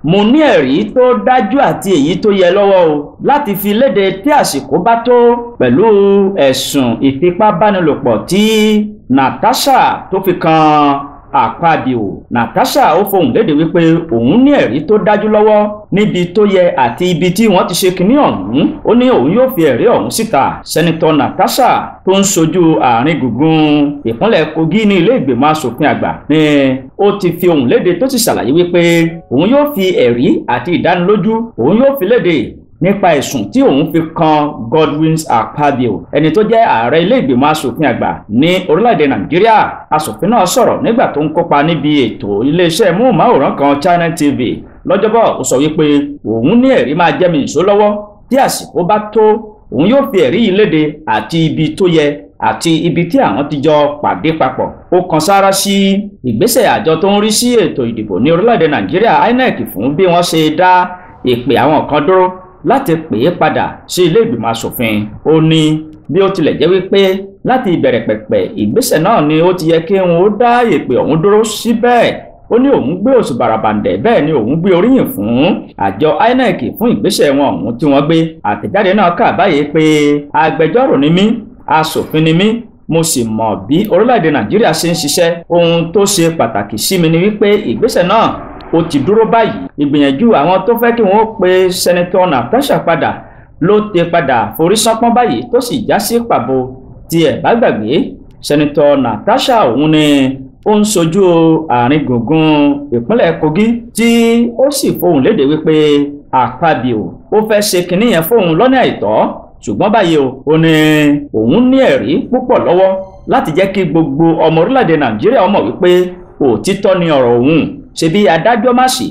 Mo ní ẹ̀rí tó dájú àti èyí tó yẹ lọ́wọ́ o láti fi léde tí àsìkò bá tó pẹ̀lú ẹ̀sùn ìfipábánilòpọ̀ tí Natasha tó fi kan Akpabio. Natasha ó fohùn léde wípé òun ní ẹ̀rí tó dájú lọ́wọ́ níbi tó yẹ àti ibi tí wọ́n ti ṣe kinní ọ̀hún. Ó ní òun yóò fi ẹ̀rí ọ̀hún síta. Sẹ́nitọ́ Natasha tó ń ṣojú àárín gbùngbùn ìpínlẹ̀ Kogi ní ilé ìgbìmọ̀ asòfin àgbà ni ó ti fi ohùn léde tó ti ṣàlàyé wípé òun yóò fi ẹ̀rí àti ìdánilójú òun yóò fi léde nípa ẹ̀sùn tí òun fi kan Godwin Akpabio, ẹni tó jẹ́ ààrẹ ilé ìgbìmọ̀ asòfin àgbà ní orílẹ̀-èdè Nàìjíríà. Asòfin náà sọ̀rọ̀ nígbà tó ń kópa níbi ètò iléeṣẹ́ móhùnmáwòrán kan Channel TV lọ́jọ́bọ̀. Ó sọ wípé òun ní ẹ̀rí máa jẹ́mi ìṣó lọ́wọ́ tí àsìkò bá tó òun yóò fi ẹ̀rí yìí léde àti ibi tó yẹ àti ibi tí àwọn ti jọ pàdé papọ̀. Ó kan sáárá sí ìgbésẹ̀ àjọ tó ń rí sí ètò ìdìbò ní orílẹ̀-èdè Nàìjíríà INEC fún bí wọ́n ṣe dá ìpè àwọn kan dúró láti pè é padà sí ilé ìgbìmọ̀ asòfin. Ó ní bí ó tilẹ̀ jẹ́ wípé láti ìbẹ̀rẹ̀ pẹ̀pẹ̀ ìgbésẹ̀ náà ni ó ti yẹ kí wọn ó dá ìpè ọ̀hún dúró síbẹ̀. Ó ní òun gbé òṣùbà ràbàǹdẹ̀ bẹ́ẹ̀ ni òun gbé oríyìn fún àjọ INEC fún ìgbésẹ̀ wọn ọ̀hún tí wọ́n gbé. Àtẹ̀jáde náà kà báyìí pé agbẹjọ́rò ni mí, asòfin ni mí, mo sì mọ̀ bí orílẹ̀-èdè Nàìjíríà ṣe ń ṣiṣẹ́. Ohun tó ṣe pàtàkì sí mi ni wípé ìgbésẹ̀ náà ó ti dúró báyìí. Ìgbìyànjú àwọn tó fẹ́ kí wọ́n pe Sẹ́nitọ́ Natasha padà ló ti padà forí sánpọ́n báyìí tó sì já sí pàbó. Tí ẹ̀ bá gbàgbé, Sẹ́nitọ́ Natasha òun ni ó ń ṣojú àárín gbùngbùn ìpínlẹ̀ Kogi tí ó sì fohùn léde wípé Akpabio ó fẹ́ ṣe kinní yẹn fóun lọ́nà àìtọ́. Ṣùgbọ́n báyìí ó ní òun ní ẹ̀rí púpọ̀ lọ́wọ́ láti jẹ́ kí gbogbo ọmọ orílẹ̀-èdè Nàìjíríà mọ̀ wípé òtítọ́ ni ọ̀rọ̀ òun. Ṣebí adájọ́ má sí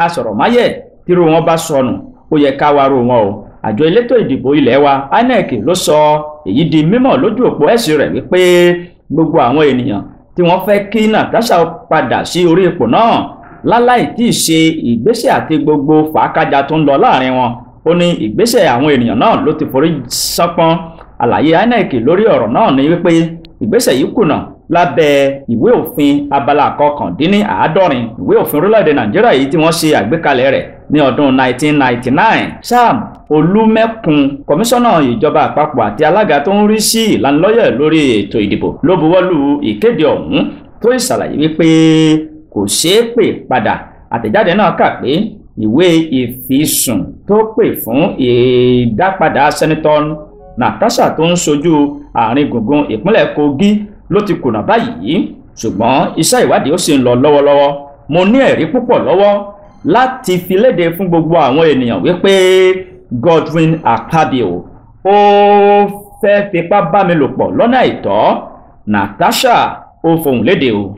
asọ̀rọ̀máyẹ̀ tírú wọn bá sọnù ó yẹ ká wá ro wọn o. Àjọ elétò ìdìbò ilé wa INEC ló sọ èyí di mímọ̀ lójú òpó ẹ̀sìn rẹ̀ wípé gbogbo àwọn ènìyàn tí wọ́n fẹ́ kí Natasha padà sí orí ipò náà láláì tí ì ṣe ìgbésẹ̀ àti gbogbo fàákájà tó ń lọ láàrin wọn. Ó ní ìgbésẹ̀ àwọn ènìyàn náà ló ti forí sánpọ́n. Àlàyé INEC lórí ọ̀rọ̀ náà ni wípé ìgbésẹ̀ yìí kùnà lábẹ́ ìwé òfin abala 79 ìwé òfin orílẹ̀-èdè Nàìjíríà yìí tí wọ́n ṣe àgbékalẹ̀ rẹ̀ ní ọdún 1999. Sam Olúmẹ́kun, kọmíṣánná ìjọba àpapọ̀ àti alága tó ń rí sí ìlanilọ́yẹ̀ lórí ètò ìdìbò ló buwọ́lù ìkéde ọ̀hún tó ìṣàlàyé wípé kò ṣeé pè padà. Àtẹ̀jáde náà kà pé ìwé ìfisùn tó pè fún ìdápadà Sẹ́nitọ́ Natasha tó ń ṣojú àárín gbùngbùn ìpínlẹ̀ Kogi ló ti kùnà báyìí, ṣùgbọ́n iṣẹ́ ìwádìí ó sì ń lọ lọ́wọ́lọ́wọ́. Mo ní ẹ̀rí púpọ̀ lọ́wọ́ láti fi léde fún gbogbo àwọn ènìyàn wípé Godwin Akpabio ó fẹ́ fipá bá mi lò pọ̀ lọ́nà àìtọ́. Natasha ó fohùn léde o.